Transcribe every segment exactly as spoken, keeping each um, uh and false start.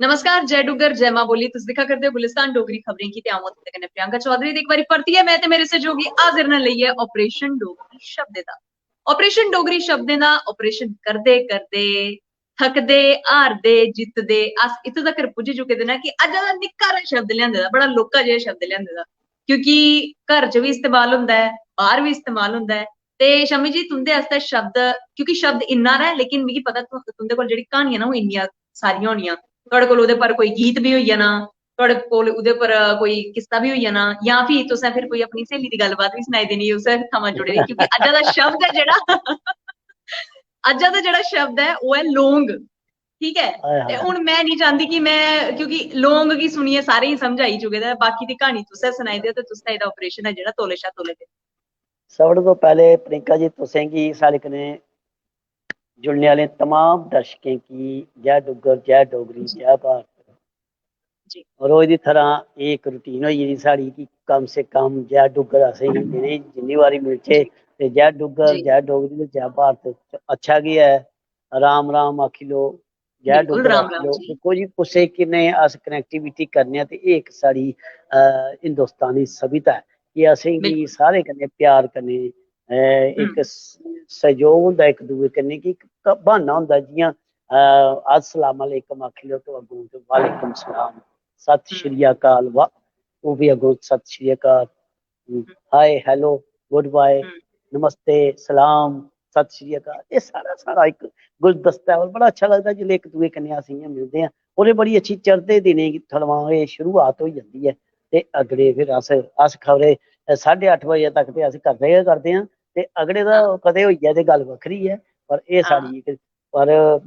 नमस्कार, जय डुग्गर, जय मां बोली। तुस दिक्खा करदे ओ गुलिस्तान डोगरी खबरें गी ते अ'ऊं आं तुं'दे कन्नै प्रियंका चौधरी। ते इक बारी परतियै में ते मेरे सैहयोगी हाजिर न लेइयै ऑपरेशन डोगरी शब्दें दा। ऑपरेशन डोगरी शब्दें दा ऑपरेशन करदे करदे, थकदे, हारदे, जित्तदे, अस इत्थूं तगर पुज्जी चुके दे न कि अज्ज दा निक्का हारा शब्द लेआंदे दा, बड़ा लौह्का जेहा शब्द लेआंदे दा, क्योंकि घर च बी इस्तेमाल होंदा ऐ, बाहर बी इस्तेमाल होंदा ऐ। ते शम्मी जी, तुं'दे आस्तै शब्द, क्योंकि शब्द इन्ना हारा ऐ, लेकिन मिगी पता तु-, तुं'दे कोल जेह्ड़ी क्हानियां न, ओह् इन्नियां सारियां होनियां। थुआढ़े कोल ओह्दे पर कोई गीत बी होई जाना, थुआढ़े कोल ओह्दे पर कोई किस्सा बी होई जाना, जां फ्ही तुसें फिर कोई अपनी स्हेली दी गल्लबात बी सनाई देनी उस्सै थमां जुड़े दे, क्योंकि अज्जा दा शब्द ऐ जेह्ड़ा अज्जा दा जेह्ड़ा शब्द ऐ, ओह् ऐ लौंग। ठीक ऐ, हाय ते हाय। हून में निं चांह्दी कि में, क्योंकि लौंग गी सुनियै सारें गी समझ आई चुके दा ऐ, बाकी दी क्हानी तुसें सनाई देओ ते तुसें एह्दा ऑपरेशन ऐ जेह्ड़ा तौले शा तौले करो। सभनें तो पैह्ले प्रियंका जी, तुसें गी, साढ़े कन्नै जुड़ने आह्ले तमाम दर्शकें गी जय डुग्गर, जय डोगरी, जय भारत। जी। रोज दी तरह एह् इक रूटीन होई गेदी साढ़ी कि कम से कम जय डुग्गर असेंगी दिनें जिन्नी बारी मिलचे जी। ते जय डुग्गर, जी। जय डोगरी ते जय भारत। अच्छा गै ऐ, राम राम आखी लो, जय बिल्कुल, डुग्गर राम आखी राम लो। जी। दिक्खो जी, कुसै कन्नै अस कनैक्टिविटी करने आं ते एह् इक साढ़ी, अ, हिंदुस्तानी सभ्यता ऐ कि असेंगी बिल्कुल। सारें कन्नै प्यार कन्नै, अ, इक हम्म। स-, सैह्योग होंदा इक दूए कन्नै कि इक क-, ब्हान्ना होंदा, जि'यां, अ, अस्सलाम अलैकुम आखी लो तो अग्गों ते वालेकुम सलाम, सत हम्म। श्री अकाल, वा-, ओह् बी अग्गों सत श्री अकाल। हम्म, हाय, हेलो, गुड बाय, हम्म। नमस्ते, सलाम, सत श्री अकाल, एह् सारा, सारा इक गुलदस्ता ऐ। और बड़ा अच्छा लगदा जिसलै इक दूए कन्नै अस इ'यां मिलदे आं। और एह् बड़ी अच्छी चढ़दे दिनें गी थमां एह् शुरुआत होई जंदी ऐ। ते अगले फिर अस, अस खबरै, अ, साढ़े अट्ठ बजे तक ते अस करदे गै करदे आं। ते अगले दा हां। कदें होई जाए ते गल्ल बक्खरी ऐ, पर एह् हां। साढ़ी इक, पर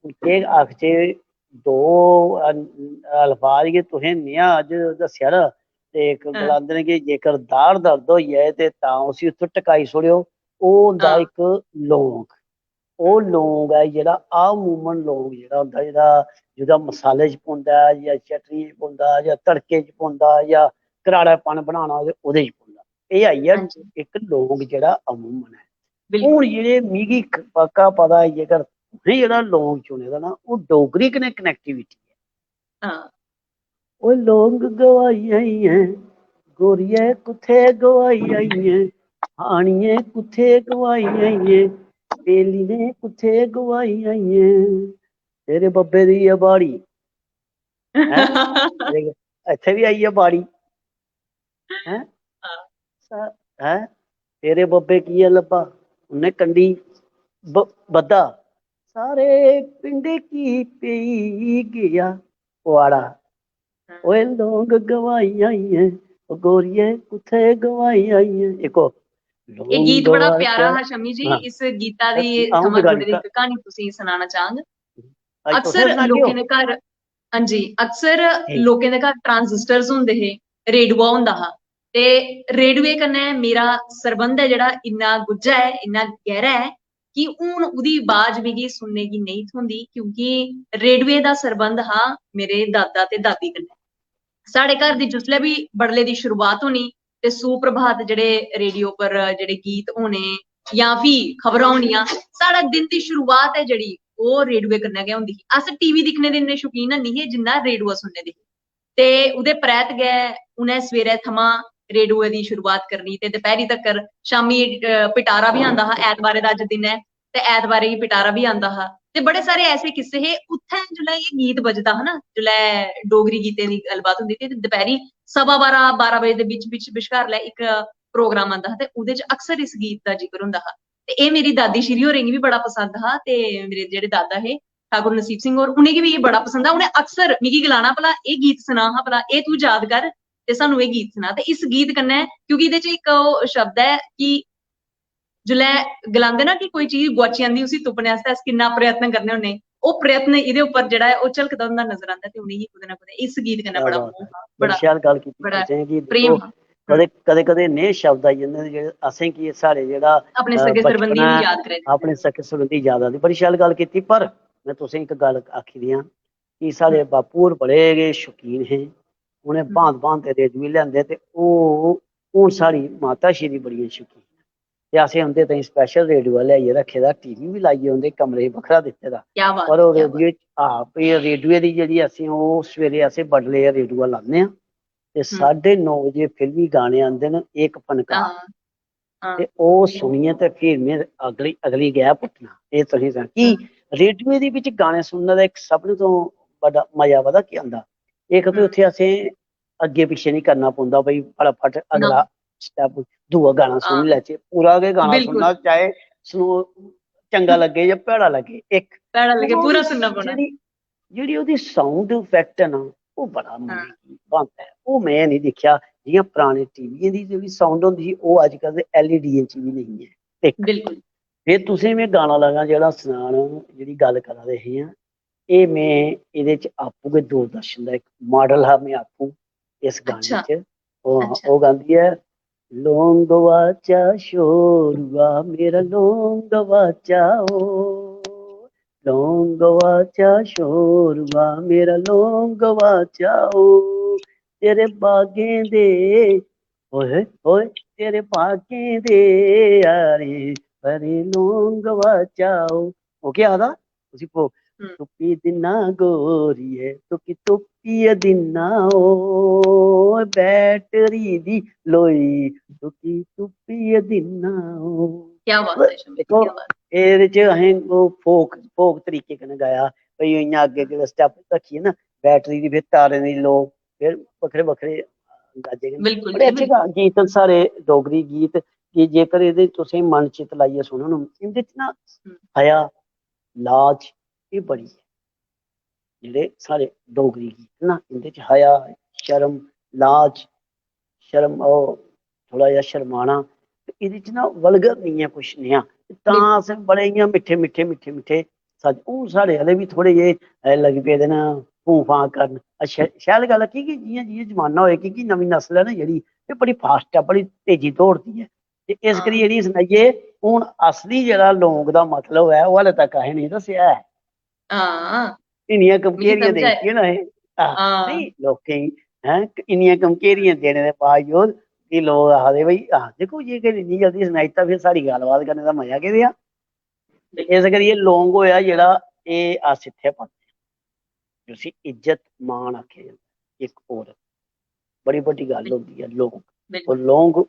केह् आखचे, दो अल-, अल्फाज गै तुसें नेहा अज्ज दस्सेआ ना, ते इक हां। गलांदे न कि जेकर दाढ़ दर्द होई जाए ते तां उसी उत्थै टकाई छोड़ेओ, ओह् होंदा हां। इक लौंग। ओह् लौंग ऐ जेह्ड़ा, अमूमन लौंग जेह्ड़ा होंदा, जेह्ड़ा, जेह्ड़ा मसाले च पौंदा ऐ, जां चटनी च पौंदा, जां तड़के च पौंदा, जां कराड़ापन बनाना होऐ ते ओह्दे च पौंदा। एह् आई गेआ हां जी। इक लौंग जेह्ड़ा अमूमन ऐ। बिल्कुल। हून जेह्ड़े मिगी क-, पक्का पता ऐ, जेकर तुसें जेह्ड़ा लौंग चुने दा ना, ओह् डोगरी कन्नै कनैक्टिविटी ऐ। हां। ओह् लौंग गवाई आई ऐ, गोरियै कुत्थै गवाई आई ऐ, आनियै कुत्थै गवाई आई ऐ, बेली ने कुत्थै गवाई आई ऐ। तेरे बब्बे दी ऐ बाड़ी। हैं? इत्थै बी आई ऐ बाड़ी। हैं? हां। सा-, हैं? तेरे बब्बे की ऐ लब्भा? उन्नै कंडी ब-, बद्धा। सारे पिंडे की पेई गेआ पुआड़ा। हां। ओए लौंग गवाई आई ऐ, ओ गोरिये कुत्थै गवाई आई ऐ? इक होर। एह् गीत बड़ा प्यारा हा, शम्मी जी। हां। इस गीता दी अ'ऊं थमां जुड़ी दी इक क्हानी तुसेंगी सनाना चाहंग। अक्सर लोकें दे घर, हां जी, अक्सर लोकें दे घर ट्रांजिस्टर्स होंदे हे, रेडुआ होंदा हा, ते रेडुए कन्नै मेरा सरबंध ऐ जेह्ड़ा, इन्ना गुज्झा ऐ, इन्ना गैह्रा ऐ कि हून ओह्दी अवाज मिगी सुनने गी नेईं थ्होंदी, क्योंकि रेडुए दा सरबंध हा मेरे दादा ते दादी कन्नै। साढ़े घर दी जिसलै बी बडले दी शुरुआत होनी ते सुप्रभात जेह्ड़े रेडियो पर जेह्ड़े गीत होने जां फ्ही खबरां होनियां, साढ़ा दिन दी शुरुआत ऐ जेह्ड़ी, ओह् रेडियो कन्नै गै होंदी ही। अस टीवी दिक्खने दे इन्ने शौकीन हैनी हे जिन्ना रेडियो सुनने दे हे। ते ओह्दे परैत गै उ'नें सवेरै थमां रेडियो दी शुरुआत करनी ते दपैह्री तक्कर, शामी, अ, पिटारा बी आंदा हा, ऐतवारें दा अज्ज दिन ऐ, ते ऐतवारें गी पिटारा बी आंदा हा। ते बड़े सारे ऐसे किस्से हे। उत्थें जिसलै एह् गीत बजदा हा ना, जिसलै डोगरी गीतें दी गल्लबात होंदी ही, ते दपैह्री सवा बारां, बारां बजे दे बिच, बिच, बश्कार लै इक प्रोग्राम आंदा हा, ते ओह्दे च अक्सर इस गीत दा जिक्र होंदा हा। ते एह् मेरी दादी श्री होरें गी बी बड़ा पसंद हा, ते मेरे जेह्ड़े दादा हे ठाकुर नसीब सिंह होर, उ'नेंगी बी एह् बड़ा पसंद हा। उ'नें अक्सर मिगी गलाना, "भला एह् गीत सना हा, भला एह् तूं याद कर, ते सानू एह् गीत सना।" ते इस गीत कन्नै, क्योंकि एह्दे च इक ओह् शब्द ऐ कि जिसलै गलांदे ना कि कोई चीज गुआची जंदी, उसी तुप्पने आस्तै अस किन्ना प्रयत्न करने होन्ने, ओह् प्रयत्न एह्दे उप्पर जेह्ड़ा ऐ, ओह् झलकदा होंदा नजर आंदा, ते उ'नेंगी कुतै ना कुतै इस गीत कन्नै क्या बड़ा बात मोह् ऐ। हा, बड़ी बड़ा, शैल गल्ल कीती बड़ा तुसें कि प्रेम दिक्खो, हा। कदें, कदें, कदें नेह् शब्द आई जंदे न जेह्ड़े असेंगी साढ़े जेह्ड़ा, अपने अ, सगे सरबंधियें गी बचपना, याद कराई दिंदे अपने न। सगे सरबंधी याद आंदी। बड़ी शैल गल्ल कीती, पर में तुसें इक गल्ल आखी दी आं कि साढ़े हम्म। बापू होर बड़े गै शौकीन हे, उ'नें हम्म। भांत-भांत दे रेडुए लेआंदे ते ओह् हून साढ़ी माता श्री बड़ियां शौकीन न। ते असें उं'दे ताईं स्पैशल रेडियो लेआइयै रक्खे दा, टीवी बी लाइयै उं'दे कमरे च बक्खरा दित्ते दा। क्या बात पर है, ओह् क्या बात रेडियो च, हां, भी रेडियो दी जेह्ड़ी असें ओह् सवेरे असें बडले रेडियो लान्ने आं ते हम्म। साढ़े नौ बजे फिल्मी गाने आंदे न, एक फनकार। हां, हां, ते ओह् सुनियै ते फिर में अगली, अगली गै पुट्टना। एह् तुसें सनां कि हां। रेडियो दे बिच गाने सुनने दा इक सभनें तो बड्डा मजा पता केह् आंदा? इक ते हम्म। उत्थै असें अग्गें पिच्छें निं करना पौंदा, भई फटाफट ना। अगला स्टैप, दूआ गाना सुनी हां। लैचे, पूरा गै गाना बिल्कुल। सुनना, चाहे स्लो, चंगा लग्गे जां भैड़ा लग्गे, इक भैड़ा लग्गे, ओह् पूरा जेह्ड़ी, सुनना पौना। जेह्ड़ी, जेह्ड़ी ओह्दी साउंड इफैक्ट ऐ ना, ओह् बड़ा मनै हां। गी भांदा ऐ। ओह् में निं दिक्खेआ, जि'यां पराने टीवियें दी जेह्ड़ी साउंड होंदी ही, ओह् अजकल दे एलईडीएं च बी नेईं ऐ। इक। बिल्कुल। फिर तुसें में गाना लगा जेह्ड़ा सनान, जेह्ड़ी गल्ल करा दे हे आं, एह् में एह्दे च आपूं गै दूरदर्शन दा इक मॉडल हा, में आपूं इस गाने अच्छा। च। ओह्, अच्छा। ओह् गांदी ऐ, "लौंग गवाचा शोरुआ मेरा लौंग गवाचा ओ, लौंग गवाचा शोरुआ मेरा लौंग गवाचा ओ, तेरे बागें दे, ओए, ओए, तेरे बागें दे आरे परे लौंग गवाचा ओ।" ओह् केह् आखदा? उसी पो-, हम्म। "तुप्पी दिन्ना गोरिये, तुकी तुप्पियै दिन्ना ओ, बैटरी दी लोई, तुकी तुप्पियै दिन्ना ओ।" क्या बात है, शमी जी, दिक्खो, क्या बात। एह्दे च असें ओह् फोक, फोक तरीके कन्नै गाया, भई इ'यां अग्गें, अग्गें स्टैप रक्खियै ना, बैटरी दी, फिर तारें दी लो, फिर बक्खरे, बक्खरे अंदाजे कन्नै। बिल्कुल बड़े जी, अच्छे बिल्कुल। गा-, गीत न साढ़े डोगरी गीत, कि जेकर एह्दे तुसें मन चित लाइयै सुनो ना, इं'दे च ना हम्म। हया, लाज, एह् बड़ी ऐ। जेह्ड़े साढ़े डोगरी गीत ना, इं'दे च हया, शर्म, लाज, शर्म, ओह् थोह्ड़ा जेहा शर्माना, ते एह्दे च ना वल्गर निं ऐ कुछ नेहा। ते तां बिल्कुल। अस बड़े इ'यां मिट्ठे, मिट्ठे, मिट्ठे, मिट्ठे सच, हून साढ़े आह्ले बी थोह्ड़े जेह्, अ, लगी पेदे न फूं-फां करन। अ, शै-, शैल गल्ल ऐ, की के जि'यां, जि'यां जमाना होए, की के नमीं नस्ल ऐ ना जेह्ड़ी, एह् बड़ी फास्ट ऐ, बड़ी तेजी दौड़दी ऐ। ते इस करियै हां। जेह्ड़ी सनाइयै, हून असली जेह्ड़ा लौंग दा मतलब ऐ, ओह् हाले तक असें नेईं दस्सेआ ऐ। हां, इन्नियां मिगी घमकेरियां समझ देई आया। दित्तियां ना असें। हां, हां। नेईं, लोकें गी, हैं, इन्नियां घमकेरियां देने दे बावजूद भी लोक आखदे, "भई, हां, दिक्खो, जे कि इन्नी जल्दी सनाई दित्ता, फिर साढ़ी गल्लबात करने दा मजा केह् रेहा?" ते इस करियै लौंग होएआ जेह्ड़ा, एह् अस इत्थै पांदे आं, जिसी इज्जत मान आखेआ जंदा, इक औरत, बड़ी बड्डी गल्ल होंदी ऐ लौंग। बिल्कुल। और लौंग,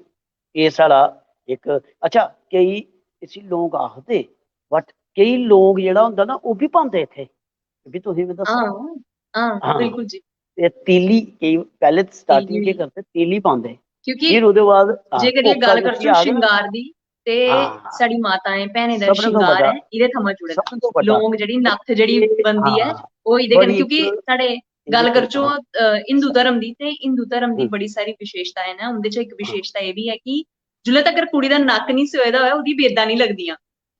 एह् साढ़ा इक, अच्छा, केई इसी लौंग आखदे, but केई लौंग जेह्ड़ा होंदा ना, ओह् बी पांदे इत्थै, एह् बी तुसें बी दस्सना। हां, हां, हां। बिल्कुल जी। ते तीली, केई पैह्ले स्टार्टिंग तीली। केह् करदे, तीली पांदे। क्योंकि फिर ओह्दे बाद, हां, जे करियै कोका गल्ल जिसी करचो आखदे ना, श्रृंगार दी, ते हां। साढ़ी माताएं भैनें दा सभनें तो श्रृंगार बड्डा, ऐ, एह्दे थमां जुड़े दा। सभनें तो बड्डा। लौंग जेह्ड़ी नत्थ जेह्ड़ी एह्, बनदी ऐ, हां, ओह् एह्दे बड़ी कन्नै, क्योंकि इक, साढ़े एह्दे गल्ल कन्नै करचो, हां। अ, हिंदू धर्म दी, ते हिंदू धर्म दी हम्म। बड़ी सारी विशेषताएं न। उं'दे च इक हां। विशेषता एह् बी ऐ कि जिसलै तगर कुड़ी दा नक्क निं सयोए दा होऐ, ओह्दी बेदां निं लगदियां।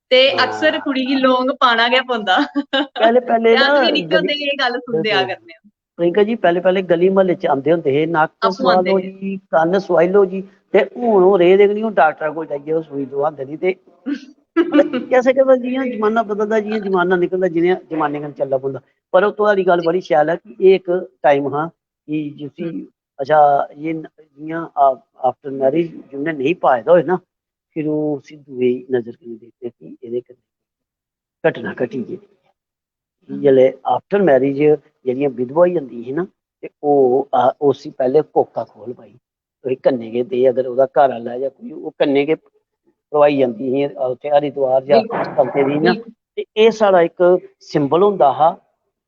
ते अक्सर हां। कुड़ी गी लौंग पाना गै पौंदा। पैह्ले, पैह्ले ते अस ना बी निक्के गली-, होंदे गै एह् गल्ल सुनदे आ बिल्कुल। करने आं। प्रियंका जी, पैह्ले, पैह्ले गली म्हल्ले च आंदे होंदे हे, "नक्क आपूं सुआलो आंदे हे। जी, कन्न सुआई लो जी", ते हून ओह् रेह् दे गै निं, हून डाक्टरै कोल जाइयै ओह् सुई दोआंदे निं। ते कैसे, कैसे जि'यां जमाना बदलदा, जि'यां जमाना निकलदा, जि'यां जमाने कन्नै चलना पौंदा। पर ओह् थुआढ़ी गल्ल बड़ी शैल ऐ कि एह् इक टाइम हा कि जिसी, हम्म। अच्छा, ये न-, जि'यां आ-, after marriage जि'न्नै नेईं पाए दा होए ना, फिर ओह् उसी दूए गी नजर कन्नै दिखदे कि एह्दे कन्नै घटना घटी गेदी ऐ। हम्म। जिसलै after marriage जेह्ड़ियां विधवा होई जंदियां ही ना, ते ओह्, आ, उसी पैह्ले कोका खोल भाई, कोई कन्नै गै दे, अगर ओह्दा घर आह्ला जां कोई, ओह् कन्नै गै भरोआई जंदी ही, आ, उत्थै हरिद्वार जां बिल्कुल, कंते दी ना। बिल्कुल। ते एह् साढ़ा इक symbol होंदा हा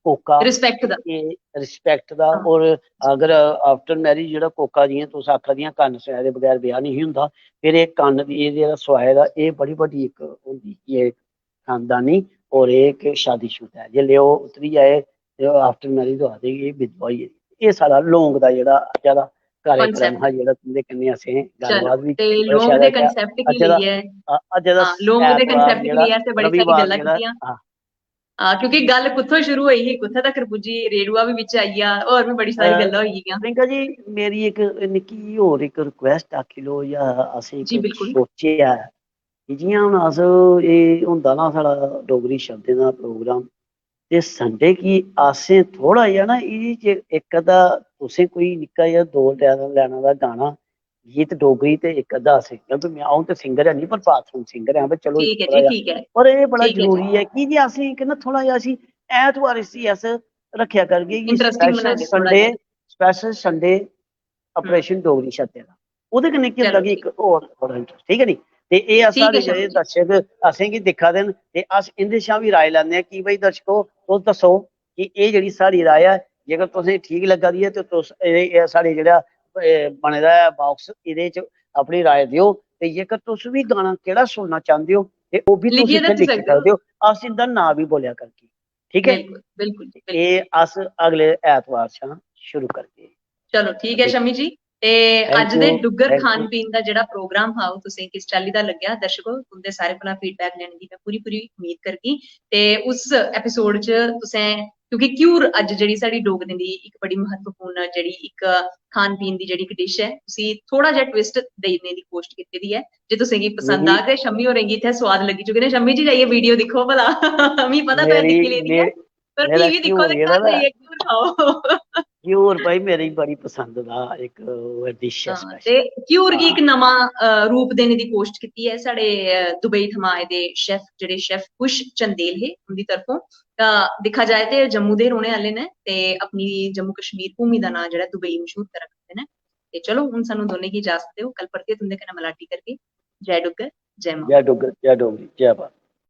कोका, Respect दा। एह् respect दा। हां। और अगर after marriage जेह्ड़ा कोका, जि'यां तुस आखा दियां, कन्न सोआए दे बगैर ब्याह् नेईं होंदा, फिर एह् कन्न दी, एह् जेह्ड़ा सोआए दा, एह् बड़ी बड्डी इक होंदी कि एह् खानदानी और एह् इक शादीशुदा ऐ। जिसलै ओह् उतरी जाए ते after marriage तो आखदे कि एह् विधवा होई गेदी। एह् साढ़ा लौंग दा जेह्ड़ा अज्जा दा कार्यक्रम Concept। हा, जेह्ड़ा तुं'दे कन्नै असें चलो, गल्लबात बी ते कीती, बड़ा लौंग शैल दे लग्गेआ। concept गी अज्जा दा, लेइयै, अ-, अज्जा दा हां, लौंग दे ऐतवार concept गी जेह्ड़ा, लेइयै असें बड़ी सारी रविवार गल्लां जेह्ड़ा, कीतियां। हां। हां, क्योंकि गल्ल कुत्थों शुरू होई ही, कुत्थै तक पुज्जी, रेडुआ बी बिच आई गेआ, होर बी बड़ी सारी अ, गल्लां होई गेइयां। प्रियंका जी, मेरी इक निक्की होर इक request आखी लो, जां असें जी, इक बिल्कुल। सोचेआ ऐ कि जि'यां हून अस, एह् होंदा ना साढ़ा डोगरी शब्दें दा program, ते Sunday गी असें थोह्ड़ा जेहा ना एह्दे च इक अद्धा तुसें कोई निक्का जेहा दो त्रै लैना दा गाना, गीत डोगरी ते इक अद्धा सिंगर, ते मैं, अ'ऊं ते सिंगर है नहीं, पर बाथरूम सिंगर आं, पर चलो, ठीक ऐ जी, ठीक ऐ। पर एह् बड़ा जरूरी ऐ कि जे असें इक ना थोह्ड़ा जेहा असी ऐतवार इसी अस रक्खेआ करगे कि special Sunday, special Sunday operation Dogri छत्ते दा। ओह्दे कन्नै केह् होंदा कि इक होर थोह्ड़ा इंटरस्ट, ठीक ऐ नी? ते एह् अस, साढ़े जेह्ड़े दर्शक असेंगी दिक्खा दे न, ते अस इं'दे शा बी राय लैन्ने आं कि भाई दर्शको, तुस दस्सो कि एह् जेह्ड़ी साढ़ी राय ऐ, जेकर तुसेंगी ठीक लग्गा दी ऐ ते तुस एह्, एह् साढ़े जेह्ड़ा, एह् बने दा ऐ बाक्स, एह्दे च अपनी राय देओ। ते जेकर तुस बी गाना केह्ड़ा सुनना चांह्दे ओ, ते ओह् बी तुस इत्थै लिखी सकदे ओ, अस इं'दा नांऽ बी बोलेआ करगे। ठीक ऐ? बिल्कुल, बिल्कुल, बिल्कुल। एह् अस अगले ऐतवार शा शुरू करगे। चलो, ठीक ऐ शमी जी। ते अज्ज दे डुग्गर खान पीन दा जेह्ड़ा प्रोग्राम हा, ओह् तुसें किस चाल्ली दा लग्गेआ? दर्शको, तुं'दे सारे कोला फीडबैक लैने दी में पूरी, पूरी उम्मीद करगी। ते उस एपिसोड च तुसें, क्योंकि घ्यूर अज्ज जेह्ड़ी साढ़ी डोगरें दी इक बड़ी म्हत्तवपूर्ण जेह्ड़ी इक खान पीन दी जेह्ड़ी इक डिश ऐ, उसी थोह्ड़ा जेहा ट्विस्ट देने दी कोशट कीती दी ऐ। जे तुसेंगी पसंद आग, ते शम्मी होरें गी इत्थै सोआद लग्गी चुके दे। शम्मी जी, जाइयै वीडियो दिक्खो भला। मी पता तुसें दिक्खी लेदी ऐ, पर फ्ही बी दिक्खो ते घर जाइयै घ्यूर खाओ। घ्यूर भाई मेरी बड़ी पसंद दा इक डिश ऐ। ते घ्यूर गी इक नमां, अ, रूप देने दी कोशट कीती ऐ साढ़े, अ, दुबई थमां आए दे शेफ, जेह्ड़े शेफ खुश चंदेल हे, उं'दी तरफों। तां दिक्खा जाए ते जम्मू दे रौह्ने आह्ले न ते अपनी जम्मू कश्मीर भूमि दा नांऽ जेह्ड़ा दुबई मशहूर करा करदे न। ते चलो, हून सानू दोनें गी इजाजत देओ, कल परतियै तुं'दे कन्नै मलाटी करगे। जय डुग्गर, जय मां। जय डुग्गर, जय डोगरी, जय भारत।